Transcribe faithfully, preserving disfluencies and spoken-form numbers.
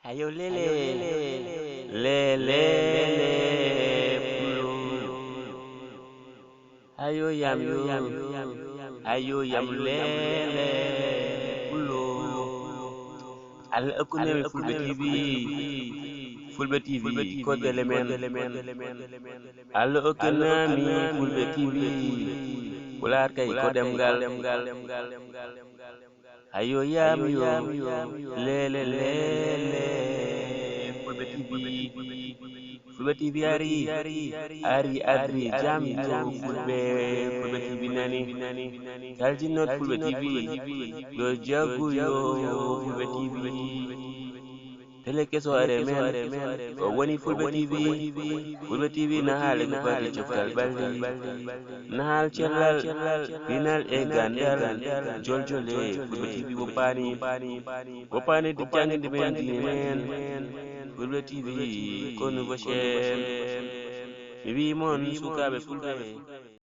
Ayo lele, lele, lele, pulo. Ayo yam yo, ayo yam lele, pulo. Allah okkunami Fulɓe T V, Fulɓe T V ko dele men. Allah okkunami Fulɓe T V, Pulaar kay ko ɗemngal. Ayo yam yo, lele, lele, Fulɓe T V. Fulɓe T V ari, ari, ari, jam yo Fulɓe, Fulɓe T V nani. Kaljinnoɗ Fulɓe T V, yo jaggu yo Fulɓe T V. Tele keso are men, o woni Fulɓe T V. Fulɓe T V na haale ko fati coftal ɓalli. Nahal cellal, pinal e gandal, joljole, Fulɓe T V woppaani. Woppaani janginde men diine men. Fulɓe T V ko nouveau chaîne. Mi wii mon sukaaɓe Fulɓe.